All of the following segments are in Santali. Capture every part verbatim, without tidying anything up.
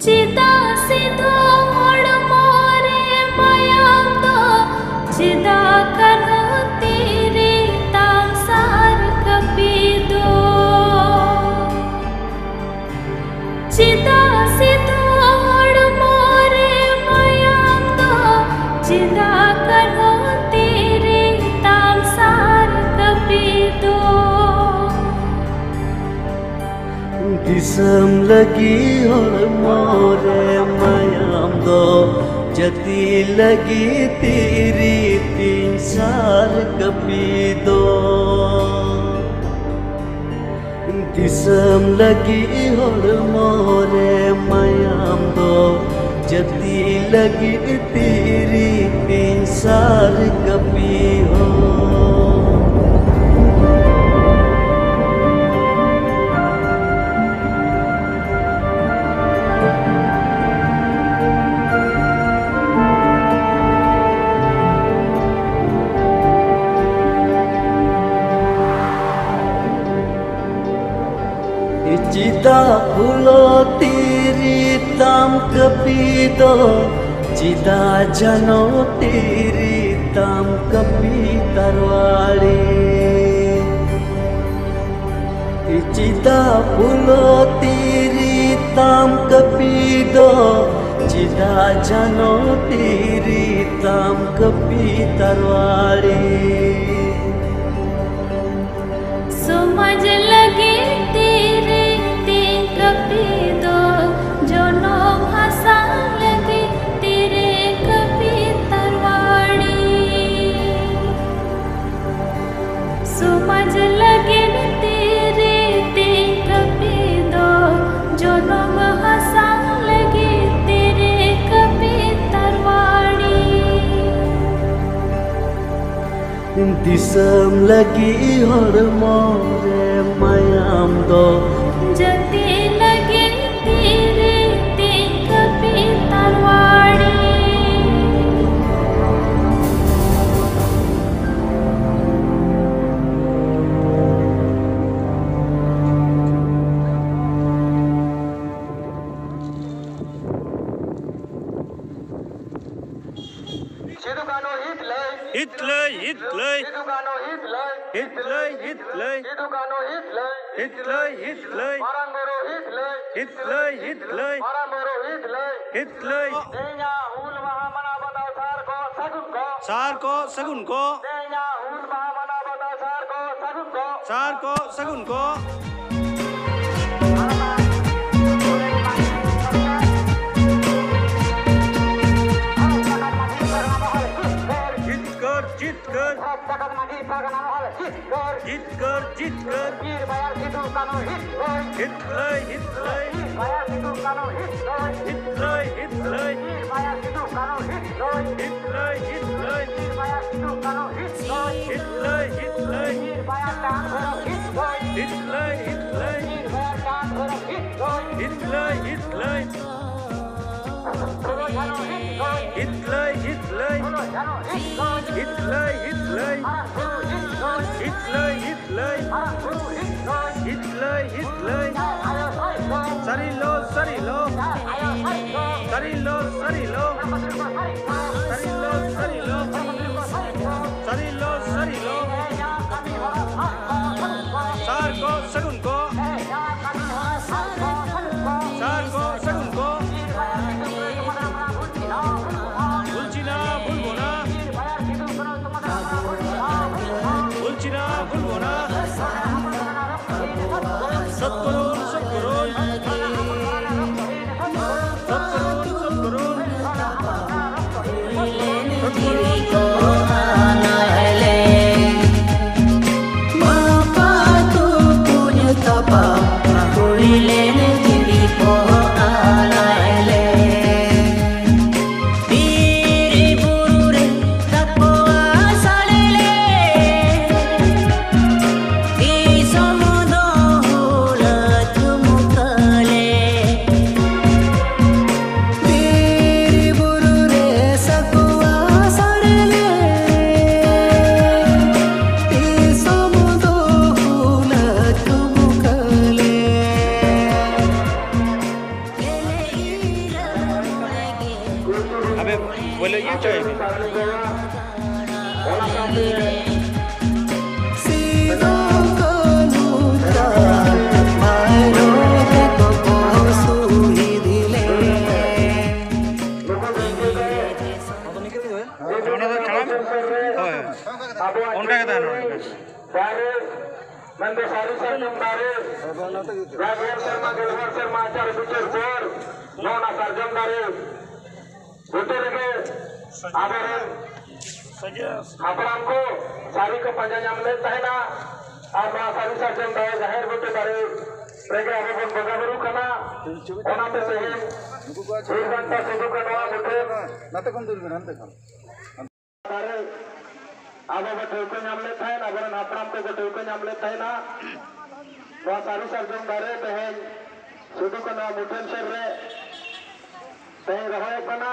ᱪᱮᱫᱟᱜ ᱥᱤᱫᱩ ᱦᱚᱲᱢᱚ ᱨᱮ ᱢᱟᱭᱟᱢ ᱫᱚ? ᱪᱮᱫᱟᱜ ᱠᱟᱹᱱᱦᱩ ᱛᱤᱨᱤ ᱛᱟᱢ ᱥᱟᱨ ᱠᱟᱹᱯᱤ ᱫᱚ? ᱪᱮᱫᱟᱜ ᱥᱤᱫᱩ ᱦᱚᱲᱢᱚ ᱨᱮ ᱢᱟᱭᱟᱢ ᱫᱚ? ᱪᱮᱫᱟᱜ ᱠᱟᱹᱱᱦᱩ ᱛᱤᱨᱤ ᱛᱟᱢ ᱥᱟᱨ ᱠᱟᱹᱯᱤ ᱫᱚ? ᱫᱤᱥᱚᱢ ᱞᱟᱹᱜᱤᱫ ᱦᱚᱲᱢᱚ ᱨᱮ ᱢᱟᱭᱟᱢ ᱫᱚ, ᱡᱟᱹᱛᱤ ᱞᱟᱹᱜᱤᱫ ᱛᱤᱨᱤ ᱛᱤᱧ ᱥᱟᱨ ᱠᱟᱹᱯᱤ ᱫᱚ᱾ ᱫᱤᱥᱚᱢ ᱞᱟᱹᱜᱤᱫ ᱦᱚᱲᱢᱚ ᱨᱮ ᱢᱟᱭᱟᱢ ᱫᱚ, ᱡᱟᱹᱛᱤ ᱞᱟᱹᱜᱤᱫ ᱛᱤᱨᱤ ᱛᱤᱧ ᱥᱟᱨ ᱠᱟᱹᱯᱤ ᱦᱚᱸ᱾ ᱪᱮᱫᱟᱜ ᱯᱷᱩᱞᱳ ᱛᱤᱨᱤ ᱛᱟᱢ ᱠᱟᱹᱯᱤ ᱫᱚ? ᱪᱮᱫᱟᱜ ᱡᱷᱟᱱᱳ ᱛᱤᱨᱤ ᱛᱟᱢ ᱠᱟᱹᱯᱤ ᱛᱟᱨᱣᱟᱲᱤ? ᱪᱮᱫᱟᱜ ᱯᱷᱩᱞᱳ ᱛᱤᱨᱤ ᱛᱟᱢ ᱠᱟᱹᱯᱤ ᱫᱚ? ᱪᱮᱫᱟᱜ ᱡᱷᱟᱱᱳ ᱛᱤᱨᱤ ᱛᱟᱢ ᱠᱟᱹᱯᱤ ᱛᱟᱨᱣᱟᱲᱤ? ᱥᱚᱢᱟᱡᱽ ᱞᱟᱹᱜᱤᱫ ᱛᱤᱨᱮ ᱛᱤᱧ ᱠᱟᱹᱯᱤ ᱫᱚ, ᱡᱚᱱᱚᱢ ᱦᱟᱥᱟ ᱞᱟᱹᱜᱤᱫ ᱛᱤᱨᱮ ᱠᱟᱹᱯᱤ ᱛᱟᱨᱣᱟᱲᱤ᱾ ᱥᱚᱢᱟᱡᱽ ᱞᱟᱹᱜᱤᱫ ᱛᱤᱨᱮ ᱛᱤᱧ ᱠᱟᱹᱯᱤ ᱫᱚ, ᱡᱚᱱᱚᱢ ᱦᱟᱥᱟ ᱞᱟᱹᱜᱤᱫ ᱛᱤᱨᱮ ᱠᱟᱹᱯᱤ ᱛᱟᱨᱣᱟᱲᱤ᱾ ᱫᱤᱥᱚᱢ ᱞᱟᱹᱜᱤᱫ ᱦᱚᱲᱢᱚ ᱨᱮ ᱢᱟᱭᱟᱢ ᱫᱚ, ᱡᱟᱹᱛᱤ ᱞᱟᱹᱜᱤᱫ ᱛᱤᱨᱮ ᱛᱤᱧ ᱠᱟᱹᱯᱤ ᱛᱟᱨᱣᱟᱲᱤ᱾ ᱦᱤᱛ ᱞᱟᱹᱭ, ᱦᱤᱛ ᱞᱟᱹᱭ᱾ ᱥᱤᱫᱩ ᱠᱟᱹᱱᱦᱩ ᱦᱤᱛ ᱞᱟᱹᱭ᱾ ᱦᱤᱛ ᱞᱟᱹᱭ, ᱦᱤᱛ ᱞᱟᱹᱭ᱾ ᱥᱤᱫᱩ ᱠᱟᱹᱱᱦᱩ ᱦᱤᱛ ᱞᱟᱹᱭ᱾ ᱦᱤᱛ ᱞᱟᱹᱭ, ᱦᱤᱛ ᱞᱟᱹᱭ᱾ ᱢᱟᱨᱟᱝ ᱵᱩᱨᱩ ᱦᱤᱛ ᱞᱟᱹᱭ᱾ ᱦᱤᱛ ᱞᱟᱹᱭ, ᱦᱤᱛ ᱞᱟᱹᱭ᱾ ᱢᱟᱨᱟᱝ ᱵᱩᱨᱩ ᱦᱤᱛ ᱞᱟᱹᱭ᱾ ᱦᱤᱛ ᱞᱟᱹᱭ᱾ ᱛᱮᱦᱮᱧᱟᱜ ᱦᱩᱞ ᱢᱟᱦᱟ ᱢᱟᱱᱟᱣ ᱵᱟᱛᱟᱣ ᱥᱟᱨ ᱠᱚ ᱥᱟᱹᱜᱩᱱ ᱠᱚ᱾ ᱥᱟᱨ ᱠᱚ ᱥᱟᱹᱜᱩᱱ ᱠᱚ᱾ ᱛᱮᱦᱮᱧᱟᱜ ᱦᱩᱞ ᱢᱟᱦᱟ ᱢᱟᱱᱟᱣ ᱵᱟᱛᱟᱣ ᱥᱟᱨ ᱠᱚ ᱥᱟᱹᱜᱩᱱ ᱠᱚ᱾ ᱥᱟᱨ ᱠᱚ ᱥᱟᱹᱜᱩᱱ ᱠᱚ᱾ ᱡᱤᱛᱠᱟᱹᱨ, ᱡᱤᱛᱠᱟᱹᱨ᱾ ᱡᱤᱛᱠᱟᱹᱨ, ᱡᱤᱛᱠᱟᱹᱨ᱾ ᱵᱤᱨ ᱵᱟᱭᱟᱨ ᱥᱤᱫᱩ ᱠᱟᱹᱱᱦᱩ ᱦᱤᱛ ᱞᱟᱹᱭ᱾ ᱦᱤᱛ ᱞᱟᱹᱭ, ᱦᱤᱛ ᱞᱟᱹᱭ᱾ ᱵᱤᱨ ᱵᱟᱭᱟᱨ ᱥᱤᱫᱩ ᱠᱟᱹᱱᱦᱩ ᱦᱤᱛ ᱞᱟᱹᱭ᱾ ᱦᱤᱛ ᱞᱟᱹᱭ, ᱦᱤᱛ ᱞᱟᱹᱭ᱾ ᱵᱤᱨ ᱵᱟᱭᱟᱨ ᱥᱤᱫᱩ ᱠᱟᱹᱱᱦᱩ ᱦᱤᱛ ᱞᱟᱹᱭ᱾ ᱦᱤᱛ ᱞᱟᱹᱭ, ᱦᱤᱛ ᱞᱟᱹᱭ᱾ ᱵᱤᱨ ᱵᱟᱭᱟᱨ ᱥᱤᱫᱩ ᱠᱟᱹᱱᱦᱩ ᱦᱤᱛ ᱞᱟᱹᱭ᱾ ᱦᱤᱛ ᱞᱟᱹᱭ, ᱦᱤᱛ ᱞᱟᱹᱭ᱾ ᱵᱤᱨ ᱵᱟᱭᱟᱨ ᱪᱟᱸᱫᱽ ᱵᱷᱳᱭᱨᱳᱵ ᱦᱤᱛ ᱞᱟᱹᱭ᱾ ᱦᱤᱛ ᱞᱟᱹᱭ, ᱦᱤᱛ ᱞᱟᱹᱭ᱾ ᱵᱤᱨ ᱵᱟᱭᱟᱨ ᱪᱟᱸᱫᱽ ᱵᱷᱳᱭᱨᱳᱵ ᱦᱤᱛ ᱞᱟᱹᱭ᱾ ᱦᱤᱛ ᱞᱟᱹᱭ, ᱦᱤᱛ ᱞᱟᱹᱭ᱾ ᱯᱷᱩᱞᱳ ᱡᱷᱟᱱᱳ ᱦᱤᱛ ᱞᱟᱹᱭ᱾ ᱦᱤᱛ ᱞᱟᱹᱭ, ᱦᱤᱛ ᱞᱟᱹᱭ᱾ ᱯᱷᱩᱞᱳ ᱡᱷᱟᱱᱳ ᱦᱤᱛ ᱞᱟᱹᱭ᱾ ᱦᱤᱛ ᱞᱟᱹᱭ, ᱦᱤᱛ ᱞᱟᱹᱭ᱾ ᱢᱟᱨᱟᱝ ᱵᱩᱨᱩ ᱦᱤᱛ ᱞᱟᱹᱭ᱾ ᱦᱤᱛ ᱞᱟᱹᱭ, ᱦᱤᱛ ᱞᱟᱹᱭ᱾ ᱢᱟᱨᱟᱝ ᱵᱩᱨᱩ ᱦᱤᱛ ᱞᱟᱹᱭ᱾ ᱦᱤᱛ ᱞᱟᱹᱭ, ᱦᱤᱛ ᱞᱟᱹᱭ᱾ ᱡᱟᱦᱮᱨ ᱟᱭᱳ ᱥᱟᱹᱭ ᱞᱟᱹᱭ᱾ ᱥᱟᱹᱨᱤ ᱞᱚ, ᱥᱟᱹᱨᱤ ᱞᱚ᱾ ᱡᱟᱦᱮᱨ ᱟᱭᱳ ᱥᱟᱹᱭ ᱞᱟᱹᱭ᱾ ᱥᱟᱹᱨᱤ ᱞᱚ, ᱥᱟᱹᱨᱤ ᱞᱚ᱾ ᱥᱟᱹᱨᱤ ᱞᱚ, ᱥᱟᱹᱨᱤ ᱞᱚ᱾ ᱥᱟᱹᱨᱤ ᱞᱚ, ᱥᱟᱹᱨᱤ ᱞᱚ᱾ ᱥᱟᱹᱨᱤ ᱞᱚ, ᱥᱟᱹᱨᱤ ᱞᱚ᱾ ᱥᱟᱨ ᱠᱚ ᱥᱟᱹᱜᱩᱱ ᱠᱚ᱾ ᱥᱟᱨ ᱠᱚ ᱥᱟᱹᱜᱩᱱ ᱠᱚ᱾ ᱵᱷᱩᱞ ᱪᱤᱱᱦᱟᱹ ᱵᱷᱩᱞ ᱵᱚᱱᱟ᱾ ᱵᱷᱩᱞ ᱪᱤᱱᱦᱟᱹ ᱵᱷᱩᱞ ᱵᱚᱱᱟ᱾ ᱥᱚᱛ ᱠᱚᱨᱚᱱ, ᱥᱚᱛ ᱠᱚᱨᱚᱱ᱾ ᱥᱚᱛ ᱠᱚᱨᱚᱱ, ᱥᱚᱛ ᱠᱚᱨᱚᱱ᱾ ᱵᱤᱨ ᱵᱩᱨᱩ ᱨᱮ ᱥᱟᱹᱜᱩᱣᱟ ᱥᱟᱲᱮ ᱞᱮ, ᱫᱤᱥᱚᱢ ᱫᱚ ᱦᱩᱞ ᱛᱩᱢᱠᱟᱹᱞᱮ᱾ ᱟᱵᱮ ᱵᱚᱞᱮ ᱤᱭᱟᱹ ᱪᱚᱭ ᱢᱮ᱾ ᱥᱤᱫᱩ ᱠᱟᱹᱱᱦᱩ ᱪᱟᱸᱫ ᱵᱷᱟᱭᱨᱳ ᱛᱮᱠᱚ ᱠᱚ ᱥᱩᱦᱤᱫ ᱞᱮᱱ᱾ ᱚᱱᱟ ᱫᱚ ᱪᱟᱬᱟᱢ? ᱦᱳᱭ᱾ ᱚᱱᱠᱟ ᱜᱮ ᱛᱟᱦᱮᱱᱟ᱾ ᱫᱟᱨᱮ, ᱢᱮᱱᱫᱚ ᱥᱟᱹᱨᱤ ᱥᱟᱨᱡᱚᱢ ᱫᱟᱨᱮ, ᱡᱟ ᱜᱮᱞ ᱥᱮᱨᱢᱟ, ᱜᱮᱞᱵᱟᱨ ᱥᱮᱨᱢᱟ ᱟᱪᱟᱨ ᱵᱤᱪᱟᱹᱨ ᱯᱚᱨ, ᱱᱚᱜᱼᱚ ᱱᱟ ᱥᱟᱨᱡᱚᱢ ᱫᱟᱨᱮ ᱵᱩᱴᱟᱹ ᱨᱮᱜᱮ ᱟᱵᱚᱨᱮᱱ ᱦᱟᱯᱲᱟᱢ ᱠᱚ ᱥᱟᱹᱨᱤ ᱠᱚ ᱯᱟᱸᱡᱟ ᱧᱟᱢ ᱞᱮᱫ ᱛᱟᱦᱮᱱᱟ᱾ ᱟᱨ ᱱᱚᱣᱟ ᱥᱟᱹᱨᱤ ᱥᱟᱨᱡᱚᱢ ᱫᱟᱨᱮ, ᱡᱟᱦᱮᱨ ᱵᱩᱴᱟᱹ ᱫᱟᱨᱮ ᱨᱮᱜᱮ ᱟᱵᱚ ᱵᱚᱱ ᱵᱚᱸᱜᱟ ᱵᱩᱨᱩ ᱠᱟᱱᱟ᱾ ᱚᱱᱟᱛᱮ ᱛᱮᱦᱮᱧ ᱵᱤᱨ ᱵᱟᱱᱴᱟ ᱥᱤᱫᱩ ᱠᱟᱹᱱᱦᱩᱣᱟᱜ ᱢᱩᱴᱷᱟᱹᱱ ᱱᱟᱛᱮ ᱠᱷᱚᱱ ᱫᱩᱨ ᱵᱮᱱ, ᱦᱟᱱᱛᱮ ᱠᱷᱚᱱ᱾ ᱫᱟᱨᱮ ᱟᱵᱚ ᱵᱚ ᱴᱷᱟᱹᱣᱠᱟᱹ ᱧᱟᱢ ᱞᱮᱫ ᱛᱟᱦᱮᱸᱫ, ᱟᱵᱚᱨᱮᱱ ᱦᱟᱯᱲᱟᱢ ᱠᱚᱠᱚ ᱴᱷᱟᱹᱣᱠᱟᱹ ᱧᱟᱢ ᱞᱮᱫ ᱛᱟᱦᱮᱱᱟ᱾ ᱱᱚᱣᱟ ᱥᱟᱹᱨᱤ ᱥᱟᱨᱡᱚᱢ ᱫᱟᱨᱮ ᱛᱮᱦᱮᱧ ᱥᱤᱫᱩ ᱠᱟᱹᱱᱦᱩ ᱢᱩᱴᱷᱟᱹᱱ ᱥᱩᱨ ᱨᱮ ᱛᱮᱦᱮᱧ ᱨᱚᱦᱚᱭᱚᱜ ᱠᱟᱱᱟ᱾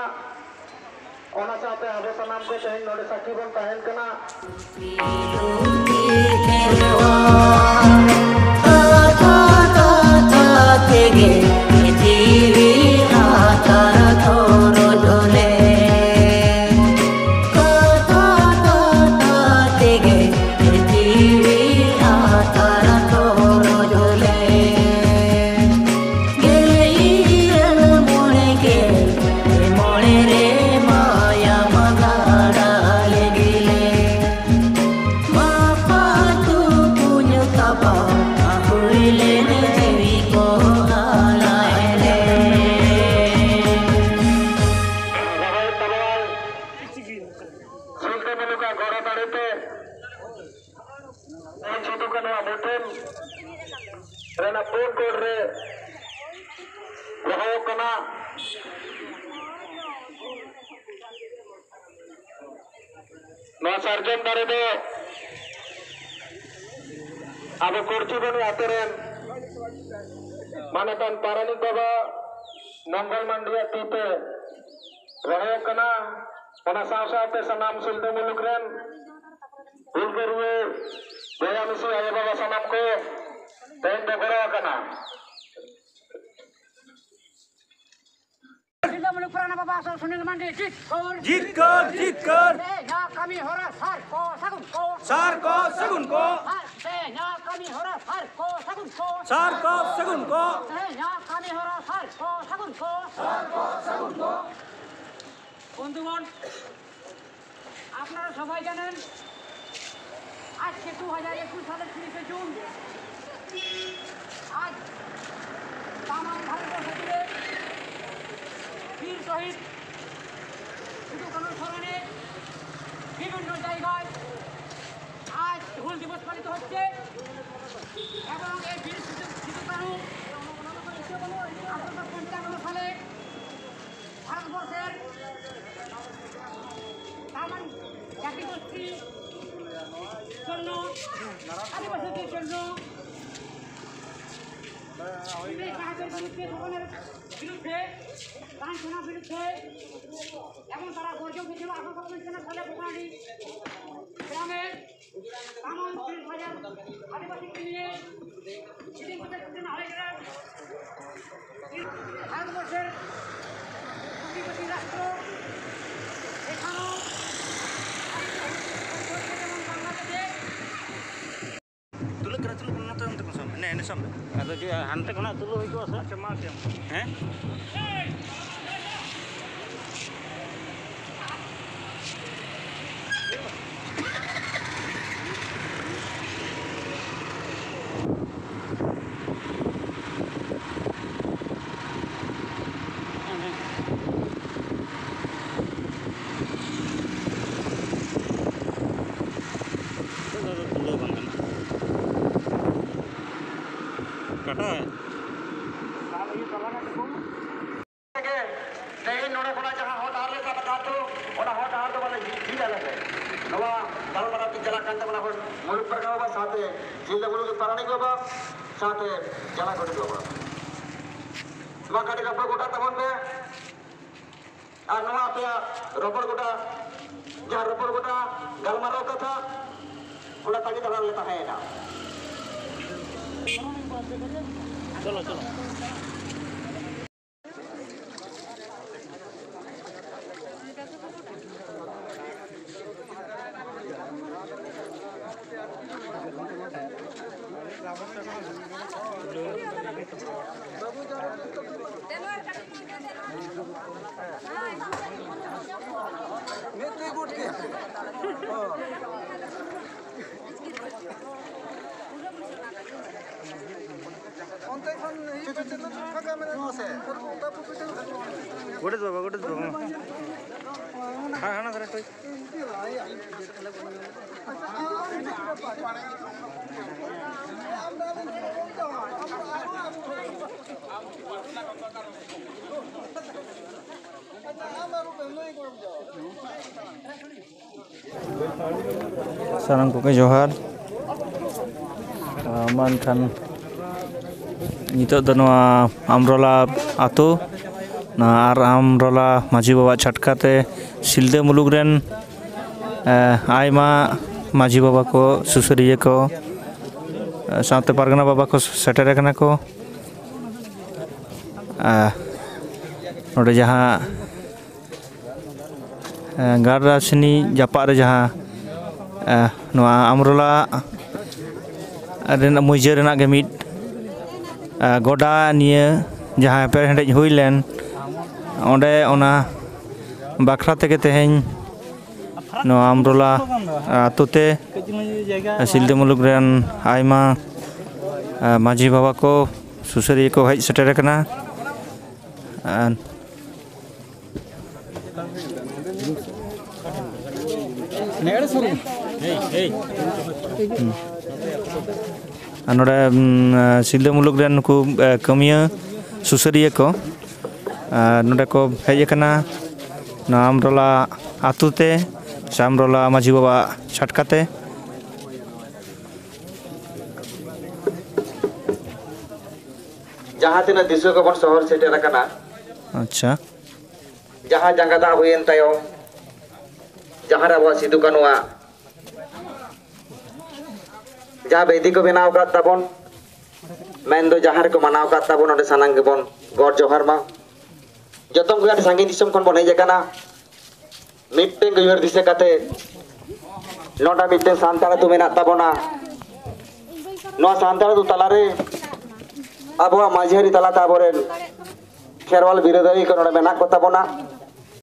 ᱚᱱᱟ ᱥᱟᱶᱛᱮ ᱟᱵᱚ ᱥᱟᱱᱟᱢ ᱠᱚ ᱛᱮᱦᱮᱧ ᱱᱚᱰᱮ ᱥᱟᱹᱠᱷᱤ ᱵᱚᱱ ᱛᱟᱦᱮᱱ ᱠᱟᱱᱟ᱾ ᱠᱟᱛᱷᱟ ᱠᱟᱛᱷᱟ ᱛᱮᱜᱮ ᱡᱤᱣᱤ ᱟᱛᱟᱨ ᱛᱚᱨᱚᱡ ᱞᱮ᱾ ᱠᱟᱛᱷᱟ ᱠᱟᱛᱷᱟ ᱛᱮᱜᱮ ᱡᱤᱣᱤ ᱟᱛᱟᱨ ᱛᱚᱨᱚᱡ ᱞᱮ᱾ ᱜᱮᱞ ᱤᱨᱟᱹᱞ ᱢᱚᱬᱮ ᱜᱮᱞ ᱢᱚᱬᱮ ᱨᱮ ᱢᱟᱭᱟᱢ ᱜᱟᱰᱟ ᱞᱟᱹᱜᱤᱫ ᱞᱮ ᱵᱟᱯᱟ ᱛᱩᱯᱩᱧ ᱛᱟᱵᱟ ᱦᱩᱭ ᱞᱮᱱ ᱡᱤᱣᱤ ᱠᱚ ᱟᱞᱟᱭ ᱨᱮ᱾ ᱥᱤᱞᱫᱟᱹ ᱢᱩᱞᱩᱠᱟᱜ ᱜᱚᱲᱚ ᱫᱟᱲᱮ ᱛᱮ ᱥᱤᱫᱩ ᱠᱟᱹᱱᱦᱩᱣᱟᱜ ᱢᱩᱴᱷᱟᱹᱱ ᱨᱮᱱᱟᱜ ᱯᱩᱱ ᱠᱚᱬ ᱨᱮ ᱨᱚᱦᱚᱭᱚᱜ ᱠᱟᱱᱟ᱾ ᱱᱚᱣᱟ ᱥᱟᱨᱡᱚᱢ ᱫᱟᱨᱮ ᱫᱚ ᱟᱵᱚ ᱠᱩᱲᱪᱩᱵᱚᱱᱤ ᱟᱛᱳ ᱨᱮᱱ ᱢᱟᱱᱚᱛᱟᱱ ᱯᱟᱨᱟᱱᱤᱠ ᱵᱟᱵᱟ ᱢᱚᱝᱜᱚᱞ ᱢᱟᱱᱰᱤᱭᱟᱜ ᱛᱤ ᱛᱮ ᱨᱚᱦᱚᱭᱚᱜ ᱠᱟᱱᱟ᱾ ᱚᱱᱟ ᱥᱟᱶ ᱥᱟᱶᱛᱮ ᱥᱟᱱᱟᱢ ᱥᱤᱞᱫᱟᱹ ᱢᱩᱞᱩᱠ ᱨᱮᱱ ᱦᱩᱞᱜᱟᱹᱨᱤᱭᱟᱹ ᱵᱚᱭᱦᱟ ᱢᱤᱥᱤ ᱟᱭᱳ ᱵᱟᱵᱟ ᱥᱟᱱᱟᱢ ᱠᱚ ᱛᱮᱦᱮᱧ ᱫᱚ ᱜᱚᱲᱚ ᱟᱠᱟᱱᱟ᱾ ᱯᱩᱨᱟᱱᱟ ᱵᱟᱵᱟ ᱥᱩᱱᱤᱞ ᱢᱟᱱᱰᱤ ᱡᱤᱛᱠᱟᱹᱨ᱾ ᱡᱤᱛᱠᱟᱹᱨ, ᱡᱤᱛᱠᱟᱹᱨ᱾ ᱛᱮᱦᱮᱧᱟᱜ ᱠᱟᱹᱢᱤ ᱦᱚᱨᱟ ᱥᱟᱨ ᱠᱚ ᱥᱟᱹᱜᱩᱱ ᱠᱚ᱾ ᱥᱟᱨ ᱠᱚ ᱥᱟᱹᱜᱩᱱ ᱠᱚ᱾ ᱛᱮᱦᱮᱧᱟᱜ ᱠᱟᱹᱢᱤ ᱦᱚᱨᱟ ᱥᱟᱨ ᱠᱚ ᱥᱟᱹᱜᱩᱱ ᱠᱚ᱾ ᱥᱟᱨ ᱠᱚ ᱥᱟᱹᱜᱩᱱ ᱠᱚ᱾ ᱛᱮᱦᱮᱧᱟᱜ ᱠᱟᱹᱢᱤ ᱦᱚᱨᱟ ᱥᱟᱨ ᱠᱚ ᱥᱟᱹᱜᱩᱱ ᱠᱚ᱾ ᱥᱟᱨ ᱠᱚ ᱥᱟᱹᱜᱩᱱ ᱠᱚ᱾ বন্ধুগণ, আপনারা সবাই জানেন, আজকে দু হাজার একুশ সালের তিরিশে জুন, আজ তামাম ভারতবর্ষ জুড়ে বীর শহীদ সিধু কানু স্মরণে বিভিন্ন জায়গায় আজ হুল দিবস পালিত হচ্ছে। এবং এই বীর সিধু সিধু কানু আঠারোশো পঞ্চান্ন সালে ভারতবর্ষের তামাম জাতিগোষ্ঠীর জন্য, আদিবাসীদের জন্য, ইংরেজ রাজের বিরুদ্ধে, শোষণের বিরুদ্ধে, লাঞ্ছনার বিরুদ্ধে, এবং তারা গর্জে উঠেছিল আঠারোশো পঞ্চান্ন সালে বোকাহাটি গ্রামে। ভারতবর্ষের প্রতিবেশী রাষ্ট্র, এখানেও বাংলাদেশে তুলে করে তুলে, নতুন নতুন সব। নে, নে, সব। ᱟᱫᱚ ᱪᱮᱫ ᱦᱟᱱᱛᱮ ᱠᱷᱚᱱᱟᱜ ᱛᱩᱞᱟᱹᱣ ᱦᱩᱭ ᱠᱚᱜᱼᱟ ᱥᱮ? ᱟᱪᱪᱷᱟ, ᱢᱟ, ᱪᱮᱫ? ᱦᱮᱸ? ᱠᱟᱴᱟᱭ᱾ ᱛᱮᱦᱮᱧ ᱱᱚᱰᱮ ᱠᱷᱚᱱᱟᱜ ᱡᱟᱦᱟᱸ ᱦᱚᱨ ᱰᱟᱦᱟᱨ ᱞᱮ ᱥᱟᱵ ᱟᱠᱟᱫ ᱫᱚ, ᱚᱱᱟ ᱦᱚᱨ ᱰᱟᱦᱟᱨ ᱫᱚ ᱵᱟᱞᱮ ᱡᱷᱤᱡ ᱟᱞᱮ ᱯᱮ᱾ ᱱᱚᱣᱟ ᱜᱟᱞᱢᱟᱨᱟᱣ ᱛᱮ ᱪᱟᱞᱟᱜ ᱠᱟᱱ ᱛᱟᱵᱚᱱᱟ, ᱟᱵᱚ ᱢᱩᱞᱩᱠ ᱯᱟᱨᱜᱟᱱᱟ ᱵᱟᱵᱟ ᱥᱟᱶᱛᱮ ᱡᱤᱞ ᱢᱩᱞᱩᱠ ᱯᱟᱨᱟᱱᱤᱠ ᱵᱟᱵᱟ ᱥᱟᱶᱛᱮ ᱡᱟᱞᱟ ᱜᱚᱰᱮᱛ ᱵᱟᱵᱟ᱾ ᱱᱚᱣᱟ ᱠᱟᱹᱴᱤᱡ ᱨᱚᱯᱚᱲ ᱜᱚᱴᱟ ᱛᱟᱵᱚᱱ ᱯᱮ᱾ ᱟᱨ ᱱᱚᱣᱟ ᱟᱯᱮᱭᱟᱜ ᱨᱚᱯᱚᱲ ᱜᱚᱴᱟ, ᱡᱟᱦᱟᱸ ᱨᱚᱯᱚᱲ ᱜᱚᱴᱟ ᱜᱟᱞᱢᱟᱨᱟᱣ ᱠᱟᱛᱷᱟ, ᱚᱱᱟ ᱛᱟᱺᱜᱤ ᱛᱟᱲᱟᱜ ᱨᱮ ᱛᱟᱦᱮᱸᱭᱮᱱᱟ᱾ ᱪᱚᱞᱚ, ᱪᱚᱞᱚ᱾ ᱚᱱᱛᱮ ᱠᱷᱚᱱ ᱦᱤᱡᱩᱜ ᱯᱮ, ᱪᱮᱛᱟᱱ ᱥᱮᱫ ᱯᱷᱟᱸᱠᱟ ᱢᱮᱱᱟᱜᱼᱟ᱾ ᱜᱚᱰᱮᱛ ᱵᱟᱵᱟ, ᱜᱚᱰᱮᱛ ᱵᱟᱵᱟ᱾ ᱦᱟᱱᱟ ᱫᱷᱟᱨᱮ ᱠᱷᱚᱡ᱾ ᱥᱟᱱᱟᱢ ᱠᱚᱜᱮ ᱡᱚᱦᱟᱨ᱾ ᱟᱨ ᱢᱟ ᱮᱱᱠᱷᱟᱱ ᱱᱤᱛᱚᱜ ᱫᱚ ᱱᱚᱣᱟ ᱟᱢᱨᱚᱞᱟ ᱟᱹᱛᱩ, ᱱᱚᱣᱟ ᱟᱨ ᱟᱢᱨᱚᱞᱟ ᱢᱟᱹᱡᱷᱤ ᱵᱟᱵᱟ ᱪᱷᱟᱴᱠᱟ ᱛᱮ ᱥᱤᱞᱫᱟᱹ ᱢᱩᱞᱩᱠ ᱨᱮᱱ, ᱮ, ᱟᱭᱢᱟ ᱢᱟᱹᱡᱷᱤ ᱵᱟᱵᱟ ᱠᱚ, ᱥᱩᱥᱟᱹᱨᱤᱭᱟᱹ ᱠᱚ, ᱮ, ᱥᱟᱶᱛᱮ ᱯᱟᱨᱜᱟᱱᱟ ᱵᱟᱵᱟ ᱠᱚ ᱥᱮᱴᱮᱨ ᱟᱠᱟᱱᱟ ᱠᱚ᱾ ᱮ, ᱱᱚᱰᱮ ᱡᱟᱦᱟᱸ ᱮ, ᱜᱟᱲᱨᱟᱥᱤᱱᱤ ᱡᱟᱯᱟᱜ ᱨᱮ ᱡᱟᱦᱟᱸ, ᱮ, ᱱᱚᱣᱟ ᱟᱢᱨᱚᱞᱟ ᱨᱮᱱᱟᱜ ᱢᱩᱡᱟᱹ ᱨᱮᱱᱟᱜ ᱜᱮ ᱢᱤᱫ, ᱮ, ᱜᱚᱰᱟ ᱱᱤᱭᱟᱹ ᱡᱟᱦᱟᱸ ᱮᱯᱮᱨᱦᱮᱸᱰᱮᱡ ᱦᱩᱭ ᱞᱮᱱ, ᱚᱸᱰᱮ ᱚᱱᱟ ᱵᱟᱠᱷᱨᱟ ᱛᱮᱜᱮ ᱛᱮᱦᱮᱧ ᱱᱚᱣᱟ ᱟᱢᱨᱚᱞᱟ ᱟᱛᱳ ᱛᱮ ᱥᱤᱞᱫᱟᱹ ᱢᱩᱞᱩᱠ ᱨᱮᱱ ᱟᱭᱢᱟ, ᱮ, ᱢᱟᱹᱡᱷᱤ ᱵᱟᱵᱟ ᱠᱚ, ᱥᱩᱥᱟᱹᱨᱤᱭᱟᱹ ᱠᱚ ᱦᱮᱡ ᱥᱮᱴᱮᱨ ᱟᱠᱟᱱᱟ᱾ ᱟᱨ ᱟᱨ ᱱᱚᱰᱮ, ᱩᱢ, ᱥᱤᱞᱫᱟᱹ ᱢᱩᱞᱩᱠ ᱨᱮᱱ ᱱᱩᱠᱩ, ᱮ, ᱠᱟᱹᱢᱤᱭᱟᱹ ᱥᱩᱥᱟᱹᱨᱤᱭᱟᱹ ᱠᱚ, ᱟᱨ ᱱᱚᱰᱮ ᱠᱚ ᱦᱮᱡ ᱟᱠᱟᱱᱟ ᱱᱚᱣᱟ ᱟᱢᱨᱚᱞᱟ ᱟᱛᱳ ᱛᱮ, ᱥᱮ ᱟᱢᱨᱚᱞᱟ ᱢᱟᱹᱡᱷᱤ ᱵᱟᱵᱟ ᱪᱷᱟᱴᱠᱟ ᱛᱮ᱾ ᱡᱟᱦᱟᱸ ᱛᱤᱱᱟᱹᱜ ᱫᱤᱥᱩᱣᱟᱹ ᱠᱚᱵᱚᱱ ᱥᱚᱦᱚᱨ ᱥᱮᱴᱮᱨ ᱟᱠᱟᱱᱟ, ᱟᱪᱪᱷᱟ᱾ ᱡᱟᱦᱟᱸ ᱡᱟᱸᱜᱟ ᱫᱟᱜ ᱦᱩᱭᱮᱱ ᱛᱟᱭᱚᱢ, ᱡᱟᱦᱟᱸ ᱨᱮ ᱟᱵᱚᱣᱟᱜ ᱥᱤᱫᱩ ᱠᱟᱹᱱᱩᱣᱟᱜ ᱡᱟᱦᱟᱸ ᱵᱮᱫᱤ ᱠᱚ ᱵᱮᱱᱟᱣ ᱟᱠᱟᱫ ᱛᱟᱵᱚᱱ, ᱢᱮᱱᱫᱚ ᱡᱟᱦᱟᱸ ᱨᱮᱠᱚ ᱢᱟᱱᱟᱣ ᱟᱠᱟᱫ ᱛᱟᱵᱚᱱ, ᱚᱸᱰᱮ ᱥᱟᱱᱟᱢ ᱜᱮᱵᱚᱱ ᱜᱚᱰ ᱡᱚᱦᱟᱨ ᱢᱟ᱾ ᱡᱚᱛᱚ ᱠᱚᱜᱮ ᱟᱹᱰᱤ ᱥᱟᱺᱜᱤᱧ ᱫᱤᱥᱚᱢ ᱠᱷᱚᱱ ᱵᱚᱱ ᱦᱮᱡ ᱟᱠᱟᱱᱟ᱾ ᱢᱤᱫᱴᱮᱱ ᱩᱭᱦᱟᱹᱨ ᱫᱤᱥᱟᱹ ᱠᱟᱛᱮ ᱱᱚᱰᱮ ᱢᱤᱫᱴᱮᱱ ᱥᱟᱱᱛᱟᱲ ᱟᱹᱛᱩ ᱢᱮᱱᱟᱜ ᱛᱟᱵᱚᱱᱟ᱾ ᱱᱚᱣᱟ ᱥᱟᱱᱛᱟᱲ ᱟᱹᱛᱩ ᱛᱟᱞᱟᱨᱮ ᱟᱵᱚᱣᱟᱜ ᱢᱟᱹᱡᱷᱤ ᱟᱹᱨᱤ ᱛᱟᱞᱟᱛᱮ ᱟᱵᱚᱨᱮᱱ ᱠᱷᱮᱨᱣᱟᱞ ᱵᱤᱨᱟᱹᱫᱟᱹᱞᱤ ᱠᱚ ᱱᱚᱰᱮ ᱢᱮᱱᱟᱜ ᱠᱚ ᱛᱟᱵᱚᱱᱟ᱾